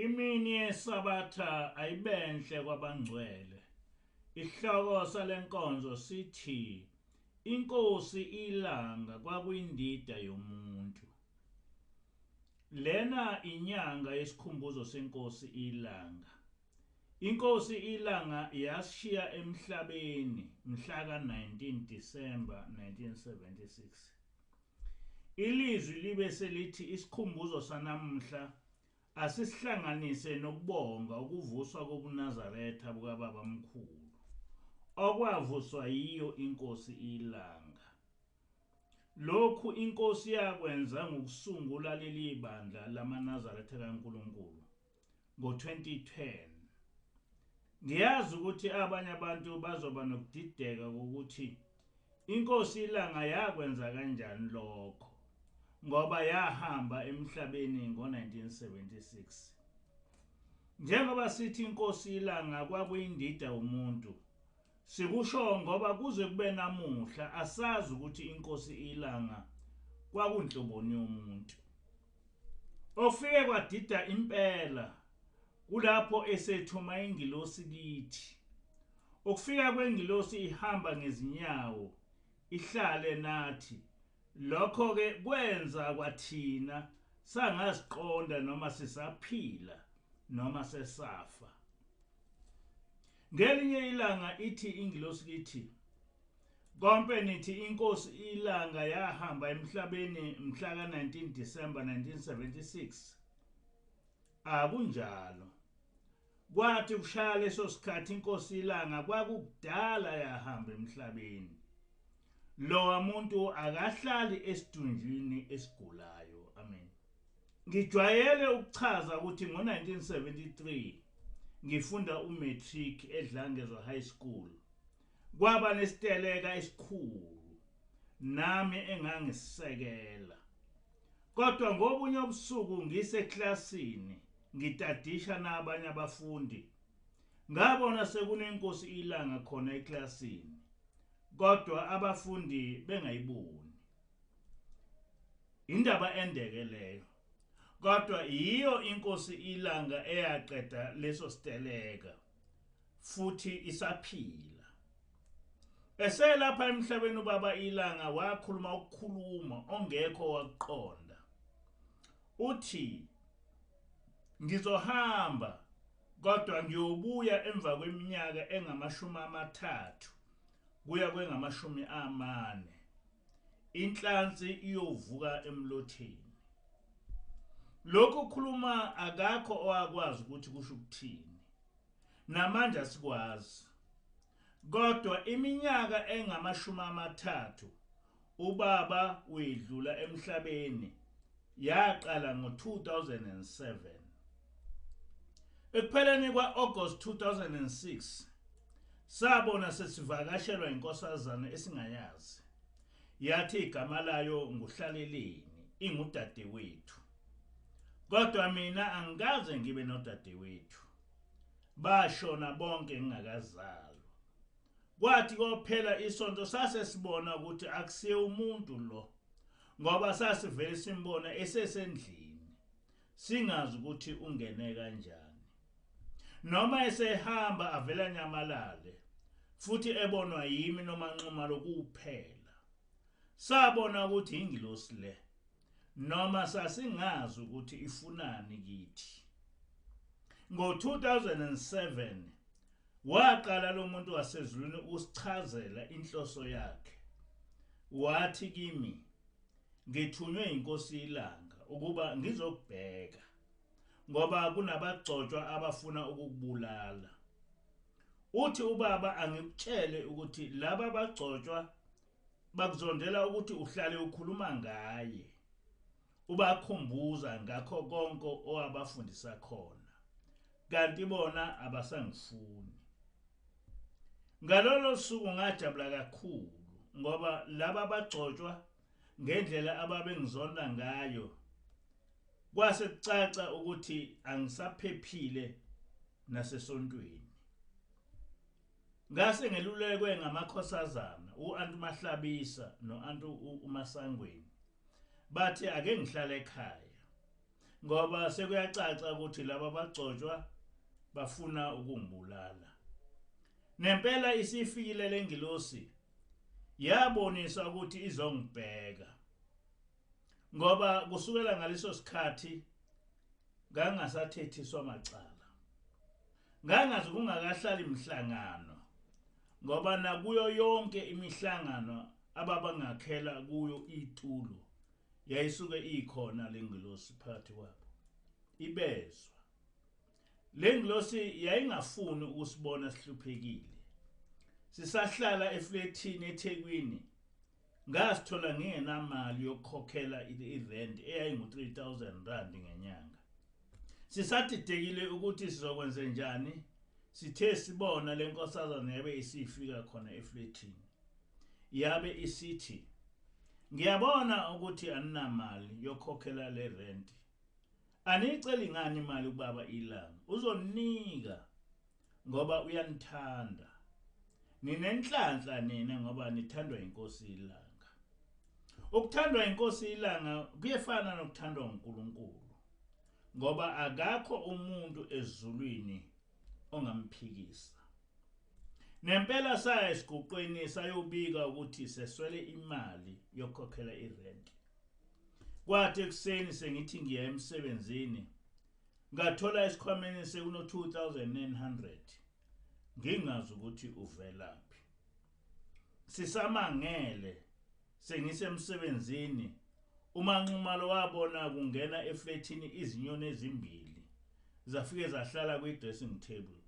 Imini yeSabatha ayibenhle kwabangcwele. Isihloko salenkonzo sithi iNkosi iLanga kwakuyindida yomuntu. Lena inyanga yesikhumbuzo seNkosi iLanga. INkosi iLanga yasishiya emhlabeni mhla ka-19 December 1976. Ilizwi libe selithi isikhumbuzo sanamuhla asisihlanganise nokubonga ukuvuswa kobuNazaretha bukaBabamkhulu okwavuswa yiyo iNkosi iLanga. Lokhu iNkosi yakwenza ngokusungula leli bandla lamaNazaretha kaNkulunkulu ngo-2010. Ngiyazi ukuthi abanye abantu bazoba nokudideka kokuthi iNkosi iLanga yakwenza kanjani lokho ngoba yahamba emhlabeni ngo-1976. Njengoba sithi iNkosi iLanga kwakuyindida umuntu, sikusho ngoba kuze kube namuhla asazi ukuthi iNkosi iLanga kwakunhloboni yomuntu. Ofike kwadida impela kulapho esethuma ingilosi kithi. Ukufika kwengilosi ihamba ngezinyawo ihlale nathi lokho-ke kwenza kwathina sangaziqonda noma sisaphila noma sesafa. Ngelinye ilanga ithi ingilosi kithi, Kompe nithi iNkosi iLanga yahamba emhlabeni mhla ka-19 December 1976. Akunjalo. Kwathi kushaya leso sikhathi iNkosi iLanga kwakukudala yahamba emhlabeni. Lowa muntu akahlali esidunjini esigulayo. Amen. Ngijwayele ukuchaza ukuthi ngo-1973 ngifunda umatric eDlangezwa High School. Kwaba nesiteleka esikhulu nami engangisisekela. Kodwa ngobunye ubusuku ngiseklasini ngitadisha nabanye abafundi ngabona sekunenkosi ilanga khona eklasini kodwa abafundi bengayiboni. Indaba endeke leyo. Kodwa yiyo inkosi ilanga eyaqeda leso siteleka. Futhi isaphila. Eselapha emhlabeni ubaba iLanga wakhuluma ukukhuluma ongekho wakuqonda. Uthi ngizohamba kodwa ngiyobuya emva kweminyaka engama-30 kuya kwengamashumi amane. Inhlansi iyovuka emlotheni. Lokhu kukhuluma akakho owakwazi ukuthi kusho ukuthini. Namanje asikwazi. Kodwa iminyaka engama-30 ubaba wedlula emhlabeni yaqala ngo-2007. Ekupheleni kwa-August 2006 sabona sesivakashelwa inkosazana esingayazi. Yathi igama layo nguHlaleleni, ingudadewethu. Kodwa mina angikaze ngibe nodadewethu. Bashona bonke ngingakazalwa. Kwathi kophela isonto sase sibona ukuthi akusiye umuntu lo ngoba sasivele simbona esesendlini singazi ukuthi ungene kanjani. Noma esehamba avela nyamalale futhi ebonwa yimi noMaNxumalo kuphela. Sabona ukuthi ingilosi le noma sasingazi ukuthi ifunani kithi. Ngo-2007 waqala lo muntu wasezulwini ukusichazela inhloso yakhe. Wathi kimi, ngithunywe inkosi iLanga ukuba ngizokubheka ngoba kunabagcotshwa abafuna ukukubulala. Uthi ubaba angikutshele ukuthi laba bagcotshwa bakuzondela ukuthi uhlale ukhuluma ngaye, ubakhumbuza ngakho konke owabafundisa khona, kanti bona abasangifuni. Ngalolo suku ngajabula kakhulu ngoba laba bagcotshwa ngendlela ababengizonda ngayo kwase kucaca ukuthi angisaphephile nasesontweni. Ngase ngelulekwe ngamakhosazana u-Antu Mahlabisa no-Antu uMasangweni. Bathi ake ngihlale ekhaya. Ngoba sekuyacaca ukuthi laba bagcotshwa bafuna ukungibulala. Nempela isifikile lengilosi yabonisa ukuthi izongibheka. Ngoba kusukela ngaleso sikhathi ngangasathethiswa macala. Ngangazi kungakahlali mhlangano ngoba nakuyo yonke imihlangano ababangakhela kuyo itulo yayisuke ikhona lengilosi phakathi kwabo ibezwa. Le ngilosi yayingafuni ukusibona sihluphekile. Sisahlala eflethini eThekwini ngasithola ngingenamali yokukhokhela i-rent eyayingu-3000 rand ngenyanga. Sisadidekile ukuthi sizokwenze njani, sithe sibona le nkosazana yabe isifika khona eflethini. Yabe isithi, ngiyabona ukuthi aninamali yokukhokhela le rent. Aniyiceli ngani imali kubaba iLanga? Uzoninika ngoba uyanithanda. Ninenhlanhla nina ngoba nithandwa inkosi iLanga. Ukuthandwa inkosi iLanga kuyefana nokuthandwa uNkulunkulu ngoba akakho umuntu ezulwini ongamphikisa. Nempela saya esiguqweni sayobika ukuthi seswele imali yokukhokhela irenti. Kwathi ekuseni sengithi ngiya emsebenzini ngathola esikhwameni sekuno 2900 ngingazi ukuthi uvelaphi. Sisamangele sengisemsebenzini uManxumalo wabona kungena eflethini izinyoni ezimbili zafike zahlala kwi-dressing table.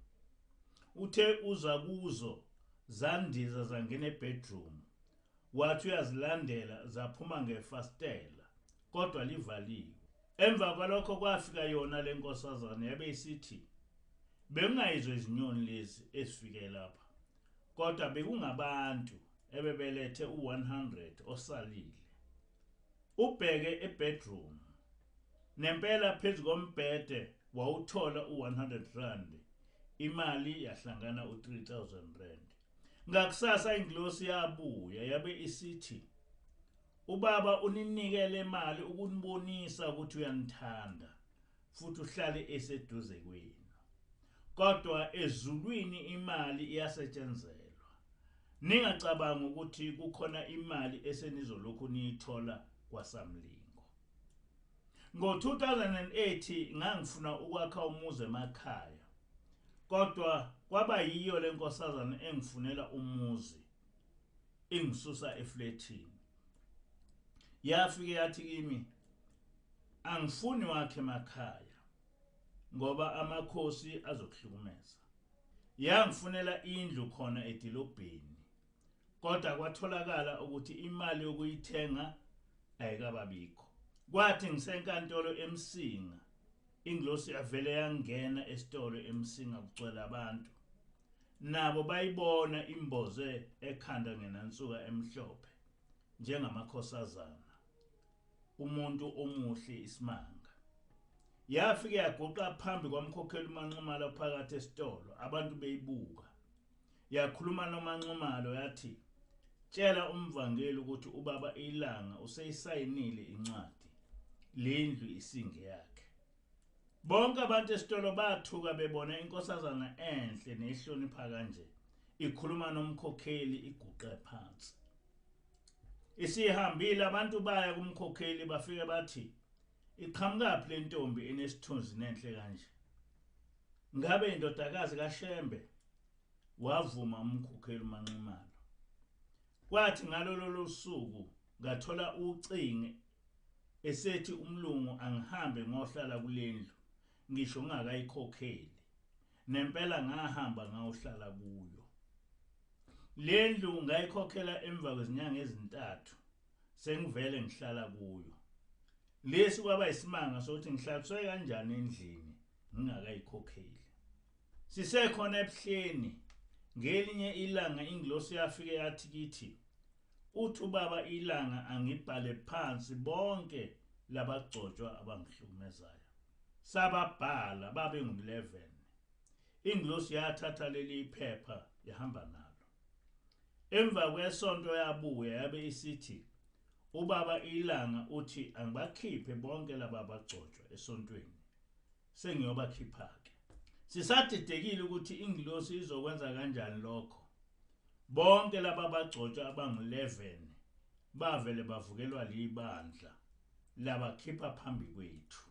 Uthe uza kuzo zandiza zangena ebedroom. Wathi uyazilandela zaphuma ngefasitela kodwa livaliwe. Emva kwalokho kwafika yona le nkosazana yabe isithi bekungayizwa izinyoni lezi ezifike lapha kodwa bekungabantu ebebelethe u-100 osalile. Ubheke ebedroom nempela phezu kombhede wawuthola u-100 rand imali yahlangana u-3000 rand. Ngakusasa ingilosi yabuya yabe isithi ubaba uninike le mali ukunibonisa ukuthi uyanithanda futhi uhlale eseduze kwenu. Kodwa ezulwini imali iyasetshenzelwa. Ningacabangi ukuthi kukhona imali esenizolokhu niyithola kwaSamlingo. Ngo-2008 ngangifuna ukwakha umuzi emakhaya. Kodwa kwaba yiyo le nkosazana engifunela umuzi ingisusa eflethini. Yafike yathi kimi angifuni wakhe emakhaya ngoba amakhosi azokuhlukumeza. Yangifunela indlu khona edilobheni kodwa kwatholakala ukuthi imali yokuyithenga ayikababikho. Kwathi ngisenkantolo eMsinga ingilosi yavele yangena esitolo eMsinga kugcwele abantu. Nabo bayibona imboze ekhanda ngenansuka emhlophe njengamakhosazana. Umuntu omuhle isimanga. Yafike yaguqa phambi kwamkhokheli uManxumalo phakathi esitolo abantu beyibuka. Yakhuluma noManxumalo yathi tshela umvangeli ukuthi ubaba iLanga useyisayinile incwadi lendlu isinge yakhe. Bonke abantu esitolo bathuka bebona inkosazana enhle nehlonipha kanje ikhuluma nomkhokheli iguqe phansi. Isihambile abantu baya kumkhokheli bafike bathi iqhamukaphi le ntombi enesithunzi nenhle kanje? Ngabe indodakazi kaShembe? Wavuma umkhokheli uManxumalo. Kwathi ngalolo lusuku ngathola ucingo esethi umlungu angihambe ngohlala kulendlu ngisho ngingakayikhokheli. Nempela ngahamba ngayohlala kuyo. Lendlu ngayikhokhela emva kwezinyanga ezintathu sengivele ngihlala kuyo. Lesi kwaba isimanga sokuthi ngihlaliswe kanjani endlini ngingakayikhokheli. Sisekhona ebuhleni ngelinye ilanga ingilosi yafike yathi kithi uthi ubaba iLanga angibhale phansi bonke labagcotshwa abangihlukumezayo. Sababhala babe ngu-11. Ingilosi yathatha leli phepha yahamba nalo. Emva kwesonto yabuya yabe isithi Ubaba iLanga uthi angibakhiphe bonke laba bagcotshwa esontweni. Sengiyobakhipha-ke. Sisadidekile ukuthi ingilosi izokwenza kanjani lokho. Bonke laba bagcotshwa abangu-11 bavele bavukelwa libandla labakhipha phambi kwethu.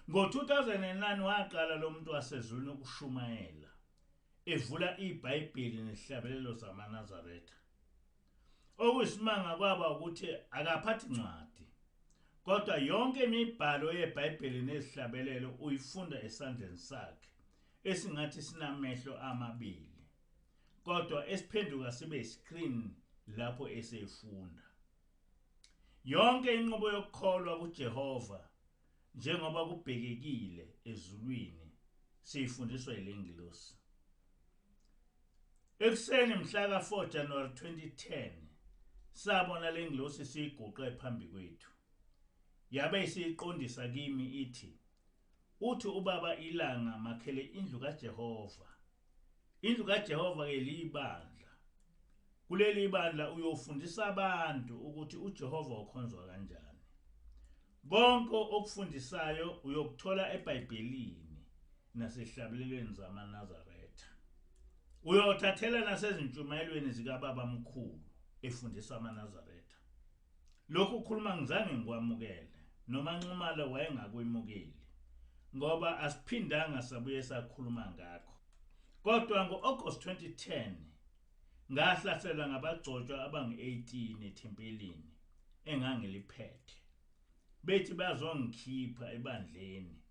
Ngo-2009 waqala lo muntu wasezulwini ukushumayela evula iBhayibheli nezihlabelelo zamaNazaretha. Okuyisimanga kwaba ukuthi akaphathi ncwadi kodwa yonke imibhalo yeBhayibheli nezihlabelelo uyifunda esandleni sakhe esingathi sinamehlo amabili kodwa esiphenduka sibe screen lapho eseyifunda. Yonke inqubo yokukholwa kuJehova njengoba kubhekekile ezulwini siyifundiswa yile ngilosi. Ekuseni mhla ka-4 January 2010 sabona le ngilosi siyiguqe phambi kwethu. Yabe isiyiqondisa kimi ithi, uthi ubaba iLanga makhele indlu kaJehova. Indlu kaJehova ke liyibandla. Kuleli bandla uyofundisa abantu ukuthi uJehova ukhonzwa kanjani. Konke okufundisayo uyokuthola eBhayibhelini nasehlabelelweni zamaNazaretha. Uyothathela nasezintshumayelweni zikababa mkhulu efundisa amaNazaretha. Lokhu kukhuluma ngizange ngikwamukele noma Nxumalo wayengakwemukeli ngoba asiphindanga sabuye sakhuluma ngakho. Kodwa ngo-August 2010 ngahlaselwa ngabagcotshwa abangu-18 ethempelini engangiliphethe. Bethi bazongikhipha ebandleni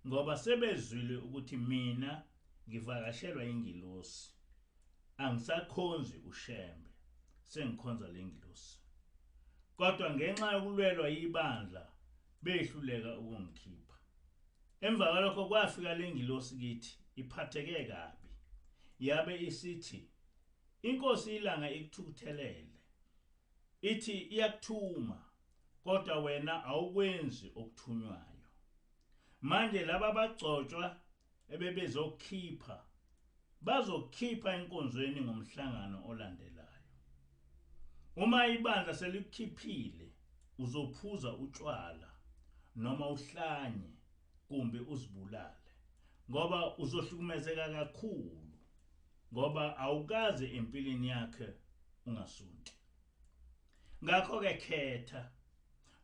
ngoba sebezwile ukuthi mina ngivakashelwa ingilosi. Angisakhonzi uShembe, sengikhonza lengilosi. Kodwa ngenxa yokulwelwa ibandla behluleka ukungikhipha. Emva kwalokho kwafika lengilosi kithi iphatheke kabi. Yabe isithi inkosi iLanga ikuthukuthelele. Ithi iyakuthuma kodwa wena awukwenzi okuthunywayo. Manje laba bagcotshwa ebebezokhipha bazokhipha enkonzweni ngomhlangano olandelayo. Uma ibandla selikukhiphile uzophuza utshwala noma uhlanye kumbe uzibulale ngoba uzohlukumezeka kakhulu ngoba awukaze empilweni yakhe ungasonti. Ngakho-ke khetha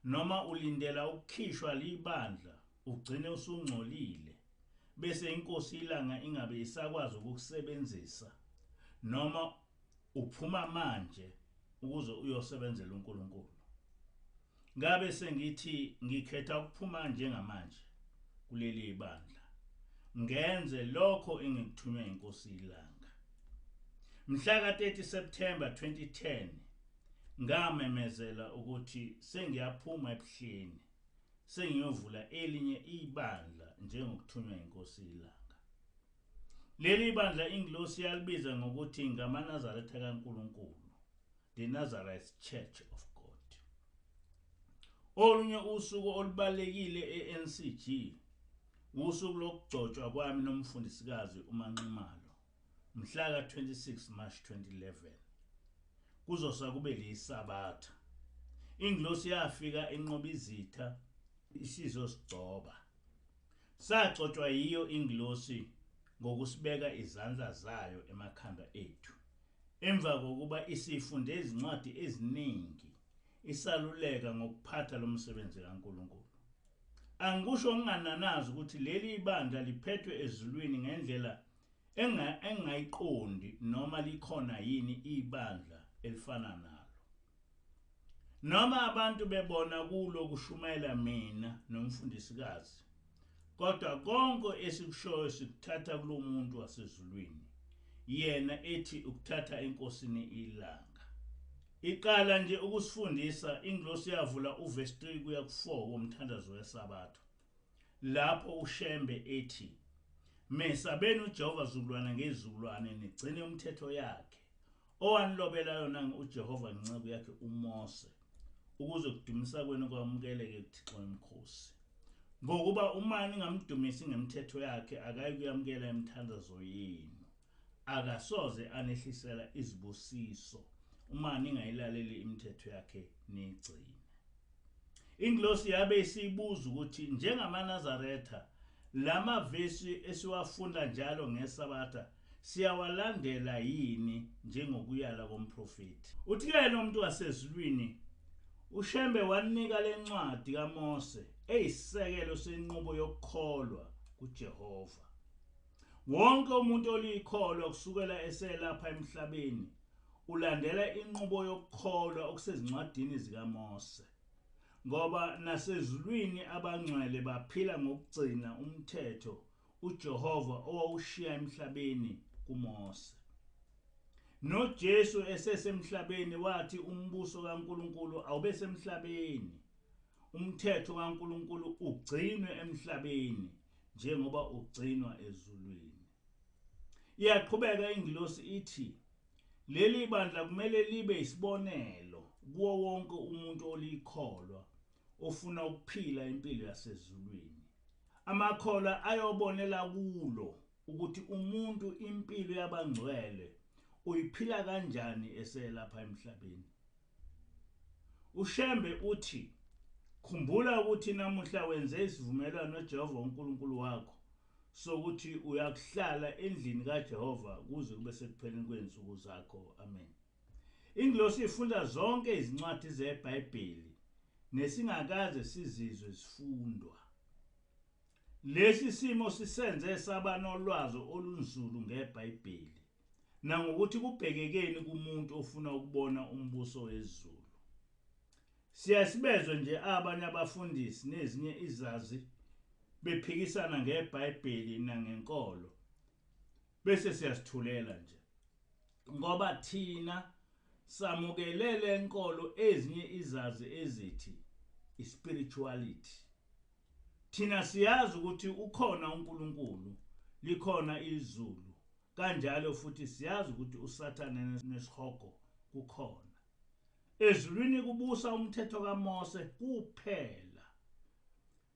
noma ulindela ukukhishwa libandla ugcine usungcolile bese inkosi iLanga ingabe isakwazi ukukusebenzisa noma uphuma manje ukuze uyosebenzela uNkulunkulu. Ngabe sengithi ngikhetha ukuphuma njengamanje kuleli bandla ngenze lokho engikuthunywa inkosi iLanga. Mhla ka-30 September 2010 ngamemezela ukuthi sengiyaphuma ebuhleni sengiyovula elinye ibandla njengokuthunywa inkosi iLanga. Leli bandla ingilosi yalibiza ngokuthi ngamaNazaretha kaNkulunkulu, the Nazareth Church of God. Olunye usuku olubalekile eNCG usuku lokugcotshwa kwami nomfundisikazi uManxumalo mhla ka-26 March 2011. Kuzosa kube liyisabatha. Ingilosi yafika inqoba izitha isizosigcoba. Sagcotshwa yiyo ingilosi ngokusibeka izandla zayo emakhanda ethu. Emva kokuba isifunde izincwadi eziningi isaluleka ngokuphatha lo msebenzi kaNkulunkulu. Angikusho ngingananazi ukuthi leli ibandla liphethwe ezulwini ngendlela engayiqondi noma likhona yini ibandla elifana nalo. Noma abantu bebona kulo kushumayela mina nomfundisikazi, kodwa konke esikushoyo sikuthatha kulomuntu wasezulwini, yena ethi ukuthatha eNkosini iLanga. Iqala nje ukusifundisa ingilosi yavula uvesi 3 kuya ku-4 womthandazo weSabatha, lapho uShembe ethi mesabeni uJehova zukulwane ngezizukulwane nigcine umthetho yakhe owanilobela yona uJehova ngenceku yakhe uMose, ukuze kudumisa kwenu kwamukeleke kuThixo wemikhosi. Ngokuba uma ningamdumisi ngemithetho yakhe akayi kuyamukela imithandazo yenu, akasoze anehlisela izibusiso uma ningayilaleli imithetho yakhe niyigcine. Ingilosi yabe isibuza ukuthi njengamaNazaretha lamavesi esiwafunda njalo ngeSabatha siyawalandela yini njengokuyala komprofethi. Uthi-ke lo muntu wasezulwini uShembe wanika lencwadi kaMose eyisisekelo senqubo yokukholwa kuJehova. Wonke umuntu olikholwa kusukela eselapha emhlabeni ulandela inqubo yokukholwa okusezincwadini zikaMose. Ngoba nasezulwini abangcwele baphila ngokugcina umthetho uJehova owawushiya emhlabeni kuMose. NoJesu esesemhlabeni wathi umbuso kaNkulunkulu awube semhlabeni. Umthetho kaNkulunkulu ugcinwe emhlabeni njengoba ugcinwa ezulwini. Iyaqhubeka ingilosi ithi leli bandla kumele libe isibonelo kuwo wonke umuntu olikholwa ofuna ukuphila impilo yasezulwini. Amakholwa ayobonela kulo ukuthi umuntu impilo yabangcwele uyiphila kanjani eselapha emhlabeni. UShembe uthi khumbula ukuthi namuhla wenze isivumelwano noJehova uNkulunkulu wakho sokuthi uyakuhlala endlini kaJehova kuze kube sekupheleni kwezinsuku zakho. Amen. Ingilosi ifunda zonke izincwadi zeBhayibheli nesingakaze sizizwe zifundwa. Lesi simo sisenze saba nolwazi olunzulu ngeBhayibheli nangokuthi kubhekekeni kumuntu ofuna ukubona umbuso wezulu. Siyasibezwe nje abanye abafundisi nezinye izazi bephikisana ngeBhayibheli nangenkolo bese siyasithulela nje ngoba thina samukele lenkolo ezinye izazi ezithi ispirituality. Thina siyazi ukuthi ukhona uNkulunkulu, likhona izulu, kanjalo futhi siyazi ukuthi uSathane nesihogo kukhona. Ezulwini kubusa umthetho kaMose kuphela.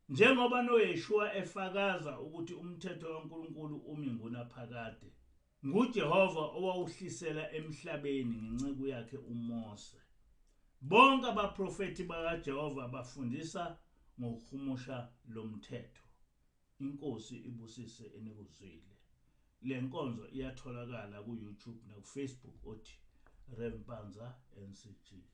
Njengoba noYeshua efakaza ukuthi umthetho kaNkulunkulu umi ngunaphakade, nguJehova owawuhlisela emhlabeni ngenceku yakhe uMose. Bonke abaprofethi bakaJehova bafundisa ngokuhumusha lo mthetho. Inkosi ibusise enikuzwile. Le nkonzo iyatholakala ku-YouTube naku-Facebook othi Rev Mpanza NCG.